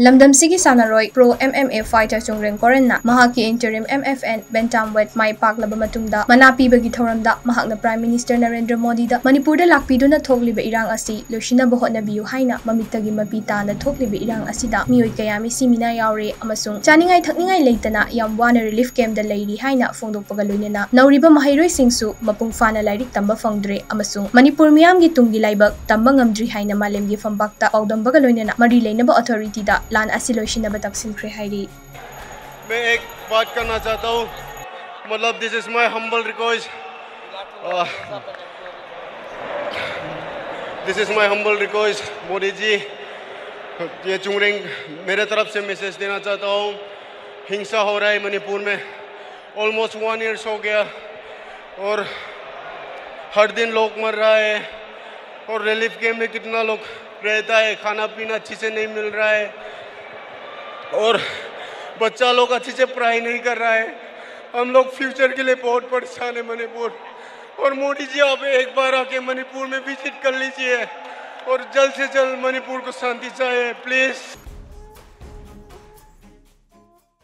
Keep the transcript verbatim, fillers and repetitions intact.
ꯂꯝꯗꯝꯁꯤꯒꯤ ꯁꯥꯟꯅꯔꯣꯏ pro M M A fighter Chungreng ꯀꯣꯔꯦꯟꯅ ꯃꯍꯥꯛꯀꯤ interim M F N bantamweight ꯃꯥꯏ ꯄꯥꯛꯂꯕ ꯃꯇꯨꯡꯗ ꯃꯅꯥ ꯄꯤꯕꯒꯤ ꯊꯧꯔꯝꯗ ꯃꯍꯥꯛꯅ ꯄ꯭ꯔꯥꯏꯝ ꯃꯤꯅꯤꯁꯇꯔ ꯅꯔꯦꯟꯗ꯭ꯔ ꯃꯣꯗꯤꯗ ꯃꯅꯤꯄꯨꯔꯗ ꯂꯥꯛꯄꯤꯗꯨꯅ ꯊꯣꯛꯂꯤꯕ ꯏꯔꯥꯡ ꯑꯁꯤ ꯂꯣꯏꯁꯤꯟꯅꯕ ꯍꯣꯠꯅꯕꯤꯌꯨ ꯍꯥꯏꯅ ꯃꯃꯤꯠꯇꯒꯤ ꯃꯄꯤ ꯇꯥꯅ ꯊꯣꯛꯂꯤꯕ ꯏꯔꯥꯡ ꯑꯁꯤꯗ ꯃꯤꯑꯣꯏ ꯀꯌꯥ ꯃꯤꯁꯤ ꯃꯤꯅꯥ ꯌꯥꯎꯔꯦ ꯑꯃꯁꯨꯡ ꯆꯥꯅꯤꯡꯉꯥꯏ ꯊꯛꯅꯤꯡꯉꯥꯏ ꯂꯩꯇꯅ ꯌꯥꯝ ꯋꯥꯅ ꯔꯤꯂꯤꯐ ꯀꯦꯝꯞꯇ ꯂꯩꯔꯤ ꯍꯥꯏꯅ ꯐꯣꯡꯗꯣꯛꯄꯒ ꯂꯣꯏꯅꯅ ꯅꯧꯔꯤꯕ ꯃꯍꯩꯔꯣꯏꯁꯤꯡꯁꯨ ꯃꯄꯨꯡ ꯐꯥꯅ ꯂꯥꯏꯔꯤꯛ ꯇꯝꯕ ꯐꯪꯗ꯭ꯔꯦ ꯑꯃꯁꯨꯡ ꯃꯅꯤꯄꯨꯔ ꯃꯤꯌꯥꯝꯒꯤ ꯇꯨꯡꯒꯤ ꯂꯥꯏꯕꯛ ꯇꯝꯕ ꯉꯝꯗ꯭ꯔꯤ ꯍꯥꯏꯅ ꯃꯥꯂꯦꯝꯒꯤ ꯐꯝꯕꯥꯛꯇ ꯄꯥꯎꯗꯝꯕꯒ ꯂꯣꯏꯅꯅ ꯃꯔꯤ ꯂꯩꯅꯕ ꯑꯣꯊꯣꯔꯤꯇꯤꯗ ꯂꯥꯟ ꯑꯁꯤ ꯂꯣꯏꯁꯤꯟꯅꯕ ꯇꯛꯁꯤꯟꯈ꯭ꯔꯦ ꯍꯥꯏꯔꯤ꯫ मैं एक बात करना चाहता हूँ, मतलब, this is my humble request, this is my humble request, Modi ji, ये चुंगरेंग, मेरे तरफ से मैसेज देना चाहता हूँ। हिंसा हो रहा है मणिपुर में, ऑलमोस्ट वन ईयर्स हो गया, और हर दिन लोग मर रहा है, और रिलीफ कैंप में कितना लोग रहता है, खाना पीना अच्छे से नहीं मिल रहा है, और बच्चा लोग अच्छे से पढ़ाई नहीं कर रहा है। हम लोग फ्यूचर के लिए बहुत परेशान है मणिपुर। और मोदी जी, आप एक बार आके मणिपुर में विजिट कर लीजिए और जल्द से जल्द मणिपुर को शांति चाहिए, प्लीज।